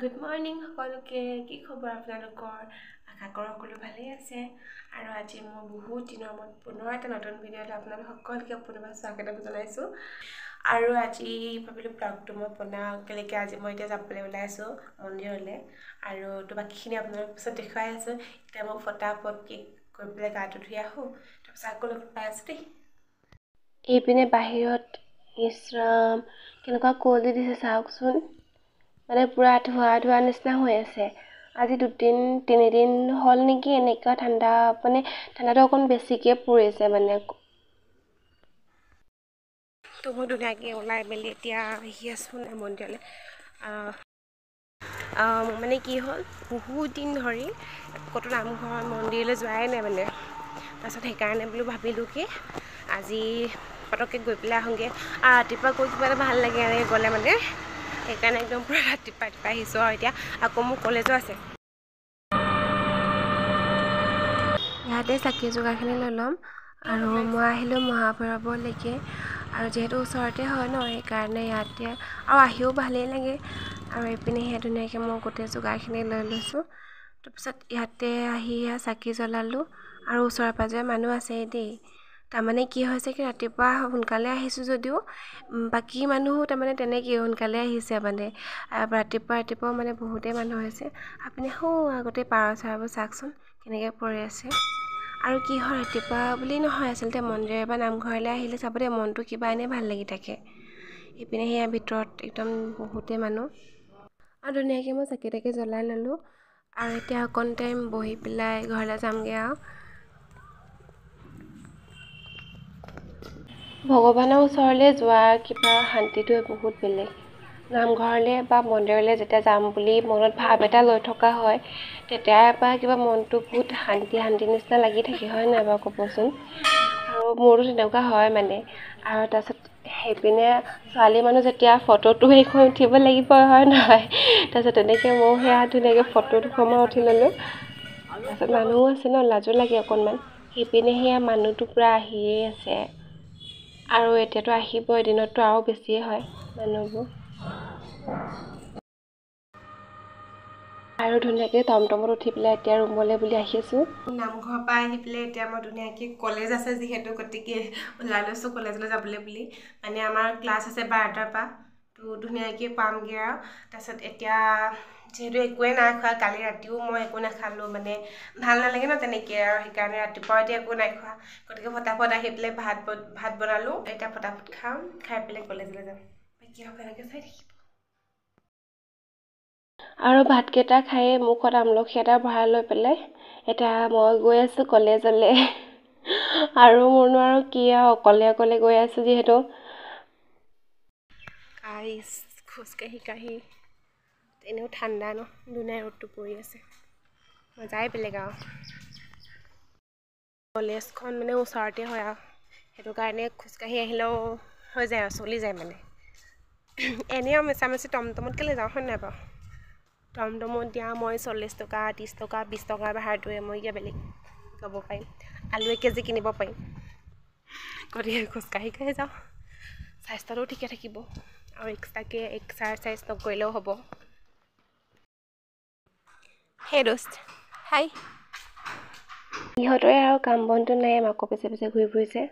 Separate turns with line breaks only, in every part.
Good morning সকলোকে, কি খবৰ আপোনালোকৰ? আশা কৰোঁ সকলো ভালেই আছে। আৰু আজি মই বহুত দিনৰ মূৰত পুনৰ এটা নতুন ভিডিঅ'লৈ আপোনালোক সকলোকে পুনৰবাৰ স্বাগতম জনাইছোঁ। আৰু আজি ভাবিলোঁ ব্লগটো মই বনাওঁ কেনেকৈ। আজি মই এতিয়া যাবলৈ ওলাইছোঁ মন্দিৰলৈ, আৰু তো বাকীখিনি আপোনালোক পিছত দেখুৱাই আছোঁ। এতিয়া মই ফটাফটকৈ গৈ পেলাই গাটো ধুই আহোঁ, তাৰপিছত আকৌ লগ পাই আছোঁ দেই।
এইপিনে বাহিৰত ইছ ৰাম কেনেকুৱা কুঁৱলী দিছে চাওকচোন, মানে পূৰা ধোঁৱা ধোঁৱা নিচিনা হৈ আছে। আজি দুদিন তিনিদিন হ'ল নেকি এনেকুৱা ঠাণ্ডা, মানে ঠাণ্ডাটো অকণ বেছিকৈ পৰিছে মানে।
তো মই ধুনীয়াকৈ ওলাই মেলি এতিয়া আহি আছোঁ মন্দিৰলৈ। মানে কি হ'ল, বহুত দিন ধৰি ক'তো নামঘৰ মন্দিৰলৈ যোৱাই নাই মানে। তাৰপিছত সেইকাৰণে বোলো ভাবিলোঁ কি আজি পটককৈ গৈ পেলাই আহোঁগৈ। আৰু ৰাতিপুৱা গৈ কিবা এটা ভাল লাগে এনেকৈ গ'লে মানে, সেইকাৰণে একদম পূৰা ৰাতিপুৱা ৰাতিপুৱা আহিছোঁ। আৰু এতিয়া আকৌ মোৰ কলেজো আছে।
ইয়াতে চাকি যোগাৰখিনি লৈ ল'ম। আৰু মই আহিলোঁ মহাভৈৰৱলৈকে, আৰু যিহেতু ওচৰতে হয় ন, সেইকাৰণে ইয়াতে আৰু আহিও ভালেই লাগে। আৰু এইপিনে সেয়া ধুনীয়াকৈ মই গোটেই যোগাৰখিনি লৈ লৈছোঁ। তাৰপিছত ইয়াতে আহি সেয়া চাকি জ্বলালোঁ। আৰু ওচৰে পাঁজৰে মানুহ আছেই দেই। তাৰমানে কি হৈছে কি, ৰাতিপুৱা সোনকালে আহিছোঁ যদিও বাকী মানুহো তাৰমানে তেনেকেই সোনকালে আহিছে মানে। ৰাতিপুৱা ৰাতিপুৱা মানে বহুতেই মানুহ হৈছে। আপুনি সৌ আগতে পাৰ চৰাইবোৰ চাওকচোন কেনেকৈ পৰি আছে। আৰু কি হয়, ৰাতিপুৱা বুলি নহয়, আচলতে মন্দিৰ বা নামঘৰলৈ আহিলে চাব দেই, মনটো কিবা এনেই ভাল লাগি থাকে। ইপিনে সেয়া ভিতৰত একদম বহুতেই মানুহ। আৰু ধুনীয়াকৈ মই চাকি তাকি জ্বলাই ল'লোঁ। আৰু এতিয়া অকণ টাইম বহি পেলাই ঘৰলৈ যামগৈ। আৰু ভগৱানৰ ওচৰলৈ যোৱাৰ কিবা শান্তিটোৱে বহুত বেলেগ। নামঘৰলৈ বা মন্দিৰলৈ যেতিয়া যাম বুলি মনত ভাৱ এটা লৈ থকা হয়, তেতিয়াৰ পৰা কিবা মনটো বহুত শান্তি শান্তি নিচিনা লাগি থাকে, হয় নাই বাৰু ক'বচোন? আৰু মোৰো তেনেকুৱা হয় মানে। আৰু তাৰপিছত সেইপিনে ছোৱালী মানুহ যেতিয়া ফটোটো সেইখন উঠিব লাগিব, হয় নহয়? তাৰপিছত তেনেকৈ ময়ো সেয়া ধুনীয়াকৈ ফটো দুখনমান উঠি ল'লোঁ। তাৰপিছত মানুহো আছে ন, লাজো লাগে অকণমান। সেইপিনে সেয়া মানুহটো পূৰা আহিয়ে আছে। আৰু এতিয়াতো আহিবই, দিনততো আৰু বেছিয়ে হয় মানুহবোৰ। আৰু ধুনীয়াকৈ টমটমত উঠি পেলাই এতিয়া ৰুমলৈ বুলি আহিছোঁ।
নামঘৰৰ পৰা আহি পেলাই এতিয়া মই ধুনীয়াকৈ কলেজ আছে যিহেতু, গতিকে ওলাই লৈছোঁ কলেজলৈ যাবলৈ বুলি। মানে আমাৰ ক্লাছ আছে 12টাৰ পৰা, তো ধুনীয়াকৈ পামগৈ আৰু। তাৰপিছত এতিয়া যিহেতু একোৱেই নাই খোৱা, কালি ৰাতিও মই একো নাখালোঁ, মানে ভাল নালাগে ন তেনেকৈ, আৰু সেইকাৰণে ৰাতিপুৱা এতিয়া একো নাই খোৱা। গতিকে ফটাফট আহি পেলাই ভাত বনালোঁ, এতিয়া ফটাফট খাম, খাই পেলাই কলেজলৈ যাম। বাকী আপোনালোকে চাই থাকিব।
আৰু ভাতকেইটা খায়ে মুখত আমলখি এটা ভৰাই লৈ পেলাই এতিয়া মই গৈ আছোঁ কলেজলৈ। আৰু মোৰনো আৰু কি আৰু, অকলে অকলে গৈ আছোঁ যিহেতু।
গাইছ খোজকাঢ়ি কাঢ়ি এনেও ঠাণ্ডা ন, ধুনীয়া ৰ'দটো পৰি আছে, মজাই বেলেগ আৰু। কলেজখন মানে ওচৰতে হয় আৰু, সেইটো কাৰণে খোজকাঢ়ি আহিলেও হৈ যায় আৰু, চলি যায় মানে। এনেই আৰু মিছামিছি টমটমত কেলৈ যাওঁ, হয় নাই বাৰু? টমটমত দিয়া মই 40 টকা, 30 টকা, 20 টকাৰ ভাড়াটোৱে মই কিবা বেলেগ ল'ব পাৰিম, আলু 1 কেজি কিনিব পাৰিম। গতিকে খোজকাঢ়ি কাঢ়ি যাওঁ, স্বাস্থ্যটোও ঠিকে থাকিব আৰু এক্সট্ৰাকৈ এক্সাৰচাইজ নকৰিলেও হ'ব। হে দোস্ত, হাই।
ইহঁতৰে আৰু কাম বনটো নাই, মাকৰ পিছে পিছে ঘূৰি ফুৰিছে।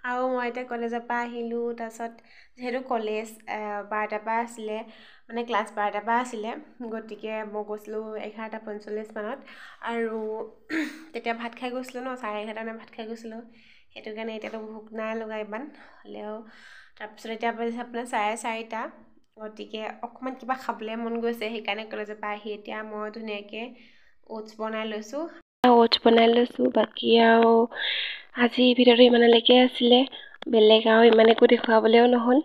আৰু মই এতিয়া কলেজৰ পৰা আহিলোঁ। তাৰপিছত যিহেতু কলেজ 12টাৰ পৰা আছিলে, মানে ক্লাছ 12টাৰ পৰা আছিলে, গতিকে মই গৈছিলোঁ 11:45 মানত। আৰু তেতিয়া ভাত খাই গৈছিলোঁ ন, 11:30 মানত ভাত খাই গৈছিলোঁ, সেইটো কাৰণে এতিয়াতো ভোক নাই লগা ইমান হ'লেও। তাৰপিছত এতিয়া বাজিছে আপোনাৰ 4:30, গতিকে অকণমান কিবা খাবলৈ মন গৈছে, সেইকাৰণে কলেজৰ পৰা আহি এতিয়া মই ধুনীয়াকৈ অ'টছ বনাই লৈছোঁ।
অ'টছ বনাই লৈছোঁ। বাকী আৰু আজি ভিডিঅ'টো ইমানলৈকে আছিলে, বেলেগ আৰু ইমান একো দেখুৱাবলৈও নহ'ল।